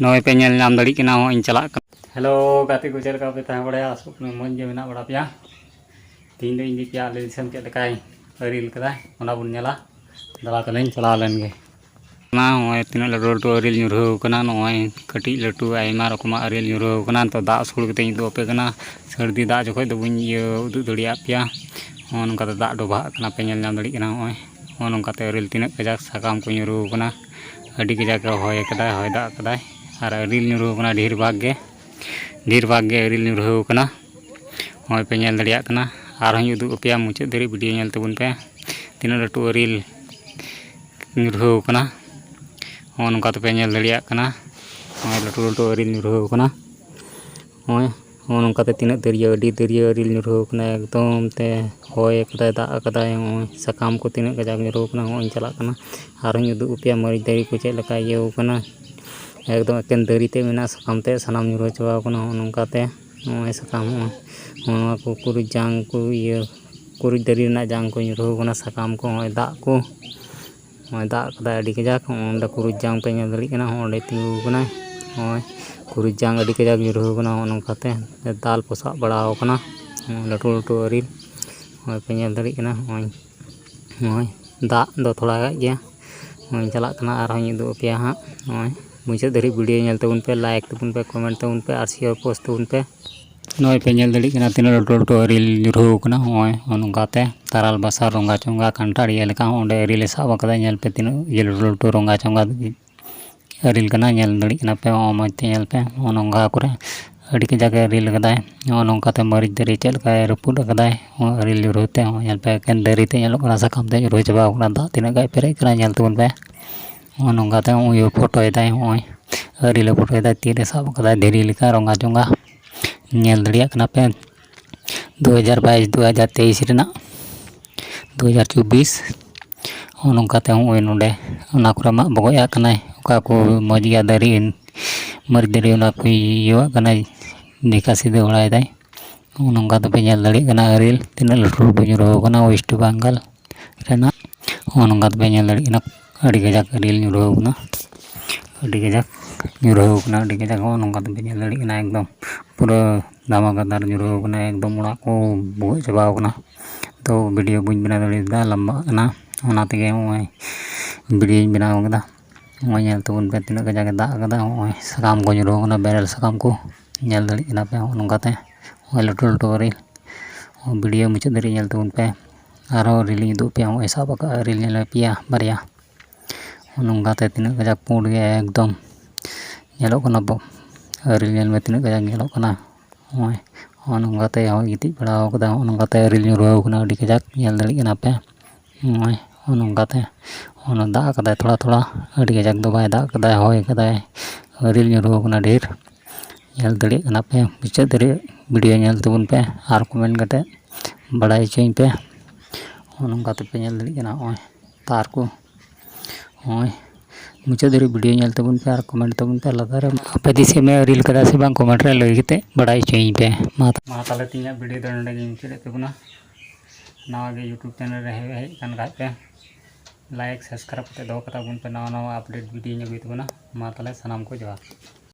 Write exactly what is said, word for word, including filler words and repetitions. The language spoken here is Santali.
ᱱᱚᱜᱼᱚᱭ ᱯᱮ ᱧᱮᱞ ᱧᱟᱢ ᱫᱟᱲᱮᱭᱟᱜ ᱠᱟᱱᱟ, ᱱᱚᱜᱼᱚᱭ ᱤᱧ ᱪᱟᱞᱟᱜ ᱠᱟᱱᱟ᱾ ᱦᱮᱞᱳ ᱜᱟᱛᱮ ᱠᱚ, ᱪᱮᱫ ᱞᱮᱠᱟ ᱯᱮ ᱛᱟᱦᱮᱸ ᱵᱟᱲᱟᱭᱟ? ᱟᱥᱚᱜ ᱠᱟᱹᱱᱟᱹᱧ ᱢᱚᱡᱽ ᱜᱮ ᱢᱮᱱᱟᱜ ᱵᱟᱲᱟ ᱯᱮᱭᱟ᱾ ᱛᱮᱦᱮᱧ ᱫᱚ ᱤᱧ ᱤᱫᱤ ᱯᱮᱭᱟ ᱟᱞᱮ ᱫᱤᱥᱚᱢ ᱪᱮᱫ ᱞᱮᱠᱟᱭ ᱟᱹᱨᱤᱞ ᱠᱟᱫᱟ, ᱚᱱᱟ ᱵᱚᱱ ᱧᱮᱞᱟ᱾ ᱫᱮᱞᱟ ᱛᱟᱦᱞᱮᱧ ᱪᱟᱞᱟᱣ ᱞᱮᱱ ᱜᱮ᱾ ᱱᱚᱜᱼᱚᱭ ᱛᱤᱱᱟᱹᱜ ᱞᱟᱹᱴᱩ ᱞᱟᱹᱴᱩ ᱟᱹᱨᱤᱞ ᱧᱩᱨᱦᱟᱹᱣ ᱠᱟᱱᱟ, ᱱᱚᱜᱼᱚᱭ ᱠᱟᱹᱴᱤᱡ ᱞᱟᱹᱴᱩ ᱟᱭᱢᱟ ᱨᱚᱠᱚᱢᱟᱜ ᱟᱹᱨᱤᱞ ᱧᱩᱨᱦᱟᱹᱣ ᱠᱟᱱᱟ᱾ ᱱᱤᱛᱚᱜ ᱫᱟᱜ ᱥᱩᱲ ᱠᱟᱛᱮᱧ ᱩᱫᱩᱜ ᱟᱯᱮ ᱠᱟᱱᱟ᱾ ᱥᱟᱹᱨᱫᱤ ᱫᱟᱜ ᱡᱚᱠᱷᱚᱡ ᱫᱚ ᱵᱟᱹᱧ ᱤᱭᱟᱹ ᱩᱫᱩᱜ ᱫᱟᱲᱮᱭᱟᱜ ᱯᱮᱭᱟ᱾ ᱱᱚᱜᱼᱚ ᱱᱚᱝᱠᱟᱛᱮ ᱫᱟᱜ ᱰᱚᱵᱷᱟᱜ ᱠᱟᱱᱟ, ᱯᱮ ᱧᱮᱞ ᱧᱟᱢ ᱫᱟᱲᱮᱭᱟᱜ ᱠᱟᱱᱟ᱾ ᱱᱚᱜᱼᱚᱭ ᱱᱚᱜᱼᱚ ᱱᱚᱝᱠᱟᱛᱮ ᱟᱹᱨᱤᱞ ᱛᱤᱱᱟᱹᱜ ᱠᱟᱡᱟᱠ ᱥᱟᱠᱟᱢ ᱠᱚ ᱧᱩᱨᱦᱟᱹᱣ ᱠᱟᱱᱟ᱾ ᱟᱹᱰᱤ ᱠᱟᱡᱟᱠ ᱮ ᱦᱚᱭ ᱠᱟᱫᱟᱭ, ᱦᱚᱭ ᱫᱟᱜ ᱠᱟᱫᱟᱭ᱾ ᱟᱨ ᱟᱹᱨᱤᱞ ᱧᱩᱨᱦᱟᱹᱣ ᱠᱟᱱᱟ ᱰᱷᱮᱨ ᱵᱷᱟᱜᱽ ᱜᱮ, ᱰᱷᱮᱨ ᱵᱷᱟᱜᱽ ᱜᱮ ᱟᱹᱨᱤᱞ ᱧᱩᱨᱦᱟᱹᱣ ᱠᱟᱱᱟ᱾ ᱱᱚᱜᱼᱚᱭ ᱯᱮ ᱧᱮᱞ ᱫᱟᱲᱮᱭᱟᱜ ᱠᱟᱱᱟ᱾ ᱟᱨᱦᱚᱸᱧ ᱩᱫᱩᱜ ᱟᱯᱮᱭᱟ, ᱢᱩᱪᱟᱹᱫ ᱫᱷᱟᱹᱨᱤᱡ ᱵᱷᱤᱰᱤᱭᱳ ᱧᱮᱞ ᱛᱟᱵᱚᱱ ᱯᱮ᱾ ᱛᱤᱱᱟᱹᱜ ᱞᱟᱹᱴᱩ ᱟᱹᱨᱤᱞ ᱧᱩᱨᱦᱟᱹᱣ ᱠᱟᱱᱟ᱾ ᱱᱚᱜᱼᱚ ᱱᱚᱝᱠᱟ ᱛᱮᱯᱮ ᱧᱮᱞ ᱫᱟᱲᱮᱭᱟᱜ ᱠᱟᱱᱟ᱾ ᱱᱚᱜᱼᱚᱭ ᱞᱟᱹᱴᱩ ᱞᱟᱹᱴᱩ ᱟᱹᱨᱤᱞ ᱧᱩᱨᱦᱟᱹᱣ ᱠᱟᱱᱟ᱾ ᱱᱚᱜᱼᱚᱭ ᱱᱚᱜᱼᱚ ᱱᱚᱝᱠᱟᱛᱮ ᱛᱤᱱᱟᱹᱜ ᱫᱟᱹᱨᱭᱟᱹ, ᱟᱹᱰᱤ ᱫᱟᱹᱨᱭᱟᱹ ᱟᱹᱨᱤᱞ ᱧᱩᱨᱦᱟᱹᱣ ᱠᱟᱱᱟ ᱮᱠᱫᱚᱢ ᱛᱮ᱾ ᱦᱚᱭ ᱠᱟᱫᱟᱭ, ᱫᱟᱜ ᱠᱟᱫᱟᱭ, ᱱᱚᱜᱼᱚᱭ ᱥᱟᱠᱟᱢ ᱠᱚ ᱛᱤᱱᱟᱹᱜ ᱠᱟᱡᱟᱠ ᱧᱩᱨᱦᱟᱹᱣ ᱠᱟᱱᱟ᱾ ᱱᱚᱜᱼᱚᱭ ᱤᱧ ᱪᱟᱞᱟᱜ ᱠᱟᱱᱟ, ᱟᱨᱦᱚᱸᱧ ᱩᱫᱩᱜ ᱟᱯᱮᱭᱟ ᱢᱟᱹᱨᱤᱪ ᱫᱟᱨᱮ ᱠᱚ ᱪᱮᱫ ᱞᱮᱠᱟ ᱤᱭᱟᱹᱣ ᱠᱟᱱᱟ᱾ ᱮᱠᱫᱚᱢ ᱮᱠᱮᱱ ᱫᱟᱨᱮ ᱛᱮ ᱢᱮᱱᱟᱜᱼᱟ, ᱥᱟᱠᱟᱢ ᱛᱮ ᱥᱟᱱᱟᱢ ᱧᱩᱨᱦᱟᱹ ᱪᱟᱵᱟᱣ ᱠᱟᱱᱟ᱾ ᱱᱚᱜᱼᱚ ᱱᱚᱝᱠᱟᱛᱮ ᱱᱚᱜᱼᱚᱭ ᱥᱟᱠᱟᱢ, ᱱᱚᱜᱼᱚᱭ ᱱᱚᱣᱟ ᱠᱚ ᱠᱩᱨᱩᱡ ᱡᱟᱝ ᱠᱚ, ᱤᱭᱟᱹ ᱠᱩᱨᱩᱡ ᱫᱟᱨᱮ ᱨᱮᱱᱟᱜ ᱡᱟᱝ ᱠᱚ ᱧᱩᱨᱦᱟᱹᱣ ᱠᱟᱱᱟ, ᱥᱟᱠᱟᱢ ᱠᱚ, ᱱᱚᱜᱼᱚᱭ ᱫᱟᱜ ᱠᱚ, ᱱᱚᱜᱼᱚᱭ ᱫᱟᱜ ᱠᱟᱫᱟᱭ ᱟᱹᱰᱤ ᱠᱟᱡᱟᱠ᱾ ᱱᱚᱜᱼᱚᱭ ᱱᱚᱸᱰᱮ ᱠᱩᱨᱩᱡ ᱡᱟᱝ ᱯᱮ ᱧᱮᱞ ᱫᱟᱲᱮᱭᱟᱜ ᱠᱟᱱᱟ, ᱱᱚᱜᱼᱚᱭ ᱚᱸᱰᱮ ᱛᱤᱸᱜᱩ ᱠᱟᱱᱟᱭ᱾ ᱱᱚᱜᱼᱚᱭ ᱠᱩᱨᱩᱡ ᱡᱟᱝ ᱟᱹᱰᱤ ᱠᱟᱡᱟᱠ ᱧᱩᱨᱦᱟᱹᱣ ᱠᱟᱱᱟ᱾ ᱱᱚᱜᱼᱚ ᱱᱚᱝᱠᱟᱛᱮ ᱫᱟᱞ ᱯᱚᱥᱟᱜ ᱵᱟᱲᱟᱣ ᱠᱟᱱᱟ᱾ ᱱᱚᱜᱼᱚᱭ ᱞᱟᱹᱴᱩ ᱞᱟᱹᱴᱩ ᱟᱹᱨᱤᱞ, ᱱᱚᱜᱼᱚᱭ ᱯᱮ ᱧᱮᱞ ᱫᱟᱲᱮᱭᱟᱜ ᱠᱟᱱᱟ᱾ ᱱᱚᱜᱼᱚᱭ, ᱱᱚᱜᱼᱚᱭ ᱫᱟᱜ ᱫᱚ ᱛᱷᱚᱲᱟ ᱜᱟᱱ ᱜᱮᱭᱟ᱾ ᱱᱚᱜᱼᱚᱭ ᱪᱟᱞᱟᱜ ᱠᱟᱱᱟ, ᱟᱨᱦᱚᱸᱧ ᱩᱫᱩᱜ ᱟᱯᱮᱭᱟ ᱦᱟᱸᱜ᱾ ᱱᱚᱜᱼᱚᱭ ᱢᱩᱪᱟᱹᱫ ᱫᱷᱟᱹᱨᱤᱡ ᱵᱷᱤᱰᱤᱭᱳ ᱧᱮᱞ ᱛᱟᱵᱚᱱ ᱯᱮ, ᱞᱟᱭᱤᱠ ᱛᱟᱵᱚᱱ ᱯᱮ, ᱠᱚᱢᱮᱱᱴ ᱛᱟᱵᱚᱱ ᱯᱮ ᱟᱨ ᱥᱮᱭᱟᱨ ᱯᱳᱥᱴ ᱛᱟᱵᱚᱱ ᱯᱮ᱾ ᱱᱚᱜᱼᱚᱭ ᱯᱮ ᱧᱮᱞ ᱫᱟᱲᱮᱭᱟᱜ ᱠᱟᱱᱟ ᱛᱤᱱᱟᱹᱜ ᱞᱟᱹᱴᱩ ᱞᱟᱹᱴᱩ ᱟᱹᱨᱤᱞ ᱧᱩᱨᱦᱟᱹᱣ ᱠᱟᱱᱟ᱾ ᱱᱚᱜᱼᱚᱭ ᱱᱚᱜᱼᱚ ᱱᱚᱝᱠᱟᱛᱮ ᱛᱟᱨᱟᱞ ᱵᱟᱥᱟ, ᱨᱚᱸᱜᱟ ᱪᱚᱸᱜᱟ, ᱠᱟᱱᱴᱷᱟᱲ ᱤᱭᱟᱹ ᱞᱮᱠᱟ ᱦᱚᱸ ᱚᱸᱰᱮ ᱟᱹᱨᱤᱞ ᱮ ᱥᱟᱵ ᱟᱠᱟᱫᱟ᱾ ᱧᱮᱞ ᱯᱮ ᱛᱤᱱᱟᱹᱜ ᱤᱭᱟᱹ ᱞᱟᱹᱴᱩ ᱞᱟᱹᱴᱩ ᱨᱚᱸᱜᱟ ᱪᱚᱸᱜᱟ ᱟᱹᱨᱤᱞ ᱠᱟᱱᱟ᱾ ᱧᱮᱞ ᱫᱟᱲᱮᱭᱟᱜ ᱠᱟᱱᱟ ᱯᱮ, ᱱᱚᱜᱼᱚᱭ ᱢᱚᱡᱽ ᱛᱮ ᱧᱮᱞ ᱯᱮ, ᱱᱚᱜᱼᱚ ᱱᱚᱝᱠᱟ ᱠᱚᱨᱮ ᱟᱹᱰᱤ ᱠᱟᱡᱟᱠ ᱮ ᱟᱹᱨᱤᱞ ᱠᱟᱫᱟᱭ᱾ ᱱᱚᱜᱼᱚ ᱱᱚᱝᱠᱟᱛᱮ ᱢᱟᱹᱨᱤᱪ ᱫᱟᱨᱮ ᱪᱮᱫ ᱞᱮᱠᱟᱭ ᱨᱟᱹᱯᱩᱫ ᱟᱠᱟᱫᱟᱭ, ᱱᱚᱜᱼᱚᱭ ᱟᱹᱨᱤᱞ ᱧᱩᱨᱦᱟᱹ ᱛᱮ᱾ ᱱᱚᱜᱼᱚᱭ ᱧᱮᱞ ᱯᱮ ᱮᱠᱮᱱ ᱫᱟᱨᱮ ᱛᱮ ᱧᱮᱞᱚᱜ ᱠᱟᱱᱟ, ᱥᱟᱠᱟᱢ ᱛᱮ ᱧᱩᱨᱦᱟᱹ ᱪᱟᱵᱟᱣ ᱠᱟᱱᱟ, ᱫᱟᱜ ᱛᱤᱱᱟᱹᱜ ᱜᱟᱱ ᱯᱮᱨᱮᱡ ᱠᱟᱱᱟ ᱧᱮᱞ ᱛᱟᱵᱚᱱ ᱯᱮ᱾ ᱱᱚᱜᱼᱚ ᱱᱚᱝᱠᱟᱛᱮ ᱱᱚᱜᱼᱚᱭ ᱯᱷᱳᱴᱳᱭᱮᱫᱟᱭ, ᱱᱚᱜᱼᱚᱭ ᱟᱹᱨᱤᱞᱮ ᱯᱷᱳᱴᱳᱭᱮᱫᱟᱭ, ᱛᱤᱨᱮ ᱥᱟᱵ ᱟᱠᱟᱫᱟᱭ ᱫᱷᱤᱨᱤ ᱞᱮᱠᱟ ᱨᱚᱸᱜᱟ ᱪᱚᱸᱜᱟ᱾ ᱧᱮᱞ ᱫᱟᱲᱮᱭᱟᱜ ᱠᱟᱱᱟ ᱯᱮ ᱫᱩ ᱦᱟᱡᱟᱨ ᱵᱟᱭᱤᱥ, ᱫᱩ ᱦᱟᱡᱟᱨ ᱛᱮᱭᱤᱥ ᱨᱮᱱᱟᱜ, ᱫᱩ ᱦᱟᱡᱟᱨ ᱪᱚᱵᱵᱤᱥ᱾ ᱱᱚᱜᱼᱚ ᱱᱚᱝᱠᱟᱛᱮ ᱱᱚᱜᱼᱚᱭ ᱱᱚᱰᱮ ᱚᱱᱟ ᱠᱚᱨᱮ ᱢᱟᱜ ᱵᱚᱜᱚᱡ ᱟᱜ ᱠᱟᱱᱟᱭ, ᱚᱠᱟ ᱠᱚ ᱢᱚᱡᱽ ᱜᱮᱭᱟ ᱫᱟᱨᱮ, ᱢᱟᱹᱨᱤᱪ ᱫᱟᱨᱮ, ᱚᱱᱟ ᱠᱚᱭ ᱤᱭᱟᱹᱣᱟᱜ ᱠᱟᱱᱟᱭ, ᱱᱤᱠᱟᱥᱤ ᱫᱚ ᱵᱟᱲᱟᱭᱮᱫᱟᱭ᱾ ᱱᱚᱜᱼᱚ ᱱᱚᱝᱠᱟ ᱛᱮᱯᱮ ᱧᱮᱞ ᱫᱟᱲᱮᱭᱟᱜ ᱠᱟᱱᱟ ᱟᱹᱨᱤᱞ ᱛᱤᱱᱟᱹᱜ ᱞᱟᱹᱴᱩ ᱞᱟᱹᱴᱩ ᱧᱩᱨᱦᱟᱹ ᱟᱠᱟᱱᱟ ᱳᱭᱮᱥᱴ ᱵᱮᱝᱜᱚᱞ ᱨᱮᱱᱟᱜ᱾ ᱱᱚᱜᱼᱚ ᱱᱚᱝᱠᱟ ᱛᱮᱯᱮ ᱧᱮᱞ ᱫᱟᱲᱮᱭᱟᱜ ᱠᱟᱱᱟ ᱟᱹᱰᱤ ᱠᱟᱡᱟᱠ ᱟᱹᱨᱤᱞ ᱧᱩᱨᱦᱟᱹ ᱟᱠᱟᱱᱟ᱾ ᱟᱹᱰᱤ ᱠᱟᱡᱟᱠ ᱧᱩᱨᱦᱟᱹᱣ ᱠᱟᱱᱟ, ᱟᱹᱰᱤ ᱠᱟᱡᱟᱠ᱾ ᱱᱚᱜᱼᱚ ᱱᱚᱝᱠᱟ ᱛᱮᱯᱮ ᱧᱮᱞ ᱫᱟᱲᱮᱭᱟᱜ ᱠᱟᱱᱟ, ᱮᱠᱫᱚᱢ ᱯᱩᱨᱟᱹ ᱫᱷᱟᱢᱟᱠᱟᱫᱟᱨ ᱧᱩᱨᱦᱟᱹᱣ ᱠᱟᱱᱟ, ᱮᱠᱫᱚᱢ ᱚᱲᱟᱜ ᱠᱚ ᱵᱚᱦᱮᱞ ᱪᱟᱵᱟᱣ ᱠᱟᱱᱟ᱾ ᱛᱚ ᱵᱷᱤᱰᱤᱭᱳ ᱵᱟᱹᱧ ᱵᱮᱱᱟᱣ ᱫᱟᱲᱮᱭᱟᱫᱟ, ᱞᱟᱢᱵᱟᱜ ᱠᱟᱱᱟ, ᱚᱱᱟ ᱛᱮᱜᱮ ᱱᱚᱜᱼᱚᱭ ᱵᱷᱤᱰᱤᱭᱳᱧ ᱵᱮᱱᱟᱣ ᱠᱮᱫᱟ᱾ ᱱᱚᱜᱼᱚᱭ ᱧᱮᱞ ᱛᱟᱵᱚᱱ ᱯᱮ ᱛᱤᱱᱟᱹᱜ ᱠᱟᱡᱟᱠ ᱮ ᱫᱟᱜ ᱠᱟᱫᱟ᱾ ᱱᱚᱜᱼᱚᱭ ᱥᱟᱠᱟᱢ ᱠᱚ ᱧᱩᱨᱦᱟᱹᱣ ᱠᱟᱱᱟ, ᱵᱮᱨᱮᱞ ᱥᱟᱠᱟᱢ ᱠᱚ, ᱧᱮᱞ ᱫᱟᱲᱮᱭᱟᱜ ᱠᱟᱱᱟ ᱯᱮ᱾ ᱱᱚᱜᱼᱚ ᱱᱚᱝᱠᱟᱛᱮ ᱱᱚᱜᱼᱚᱭ ᱞᱟᱹᱴᱩ ᱞᱟᱹᱴᱩ ᱨᱤᱞ᱾ ᱵᱷᱤᱰᱤᱭᱳ ᱢᱩᱪᱟᱹᱫ ᱫᱷᱟᱹᱨᱤᱡ ᱧᱮᱞ ᱛᱟᱵᱚᱱ ᱯᱮ᱾ ᱟᱨᱦᱚᱸ ᱨᱤᱞ ᱤᱧ ᱩᱫᱩᱜ ᱟᱯᱮᱭᱟ, ᱱᱚᱜᱼᱚᱭ ᱥᱟᱵ ᱟᱠᱟᱫ ᱨᱤᱞ ᱧᱮᱞ ᱯᱮᱭᱟ ᱵᱟᱨᱭᱟ᱾ ᱱᱚᱜᱼᱚ ᱱᱚᱝᱠᱟᱛᱮ ᱛᱤᱱᱟᱹᱜ ᱠᱟᱡᱟᱠ ᱯᱩᱸᱰ ᱜᱮ ᱮᱠᱫᱚᱢ ᱧᱮᱞᱚᱜ ᱠᱟᱱᱟ᱾ ᱵᱚ ᱨᱤᱞ ᱧᱮᱞ ᱢᱮ ᱛᱤᱱᱟᱹᱜ ᱠᱟᱡᱟᱠ ᱧᱮᱞᱚᱜ ᱠᱟᱱᱟ᱾ ᱱᱚᱜᱼᱚᱭ ᱱᱚᱜᱼᱚ ᱱᱚᱝᱠᱟᱛᱮ ᱦᱚᱸᱭ ᱜᱤᱛᱤᱡ ᱵᱟᱲᱟ ᱟᱠᱟᱫᱟ, ᱱᱚᱜᱼᱚ ᱱᱚᱝᱠᱟᱛᱮ ᱨᱤᱞ ᱧᱩᱨᱦᱟᱹᱣ ᱠᱟᱱᱟ, ᱟᱹᱰᱤ ᱠᱟᱡᱟᱠ ᱧᱮᱞ ᱫᱟᱲᱮᱭᱟᱜ ᱠᱟᱱᱟ ᱯᱮ᱾ ᱱᱚᱜᱼᱚᱭ ᱱᱚᱜᱼᱚ ᱱᱚᱝᱠᱟᱛᱮ ᱚᱱᱟ ᱫᱟᱜ ᱠᱟᱫᱟᱭ ᱛᱷᱚᱲᱟ ᱛᱷᱚᱲᱟ, ᱟᱹᱰᱤ ᱠᱟᱡᱟᱠ ᱫᱚ ᱵᱟᱭ ᱫᱟᱜ ᱠᱟᱫᱟᱭ, ᱦᱚᱭ ᱠᱟᱫᱟᱭ, ᱨᱤᱞ ᱧᱩᱨᱦᱟᱹᱣ ᱠᱟᱱᱟ ᱰᱷᱮᱨ᱾ ᱧᱮᱞ ᱫᱟᱲᱮᱭᱟᱜ ᱠᱟᱱᱟ ᱯᱮ ᱢᱩᱪᱟᱹᱫ ᱫᱷᱟᱹᱨᱤᱡ ᱵᱷᱤᱰᱤᱭᱳ ᱧᱮᱞ ᱛᱟᱵᱚᱱ ᱯᱮ ᱟᱨ ᱠᱚᱢᱮᱱᱴ ᱠᱟᱛᱮ ᱵᱟᱲᱟᱭ ᱦᱚᱪᱚᱧ ᱯᱮ᱾ ᱱᱚᱜᱼᱚ ᱱᱚᱝᱠᱟ ᱛᱮᱯᱮ ᱧᱮᱞ ᱫᱟᱲᱮᱭᱟᱜ ᱠᱟᱱᱟ ᱱᱚᱜᱼᱚᱭ ᱛᱟᱨ ᱠᱚ᱾ ᱱᱚᱜᱼᱚᱭ ᱢᱩᱪᱟᱹᱫ ᱫᱷᱟᱹᱨᱤᱡ ᱵᱷᱤᱰᱤᱭᱳ ᱧᱮᱞ ᱛᱟᱵᱚᱱ ᱯᱮ ᱟᱨ ᱠᱚᱢᱮᱱᱴ ᱛᱟᱵᱚᱱ ᱯᱮ ᱞᱟᱛᱟᱨ ᱨᱮ᱾ ᱟᱯᱮ ᱫᱤᱥᱚᱢ ᱨᱮ ᱨᱤᱞ ᱠᱟᱫᱟ ᱥᱮ ᱵᱟᱝ, ᱠᱚᱢᱮᱱᱴ ᱨᱮ ᱞᱟᱹᱭ ᱠᱟᱛᱮ ᱵᱟᱲᱟᱭ ᱦᱚᱪᱚᱧ ᱯᱮ᱾ ᱢᱟ ᱢᱟ ᱛᱟᱦᱞᱮ ᱛᱮᱦᱮᱧᱟᱜ ᱵᱷᱤᱰᱤᱭᱳ ᱫᱚ ᱱᱚᱸᱰᱮ ᱜᱤᱧ ᱢᱩᱪᱟᱹᱫᱮᱫ ᱛᱟᱵᱚᱱᱟ᱾ ᱱᱟᱣᱟ ᱜᱮ ᱭᱩᱴᱩᱵᱽ ᱪᱮᱱᱮᱞ ᱨᱮ ᱦᱮᱡ ᱦᱮᱡ ᱠᱟᱱ ᱠᱷᱟᱡ ᱯᱮ, ᱞᱟᱭᱤᱠ ᱥᱟᱵᱥᱠᱨᱟᱭᱤᱵᱽ ᱠᱟᱛᱮ ᱫᱚᱦᱚ ᱠᱟᱛᱟ ᱵᱚᱱ ᱯᱮ, ᱱᱟᱣᱟ ᱱᱟᱣᱟ ᱟᱯᱰᱮᱴ ᱵᱷᱤᱰᱤᱭᱳᱧ ᱟᱹᱜᱩᱭ ᱛᱟᱵᱚᱱᱟ᱾ ᱢᱟ ᱛᱟᱦᱞᱮ ᱥᱟᱱᱟᱢ ᱠᱚ ᱡᱚᱦᱟᱨ᱾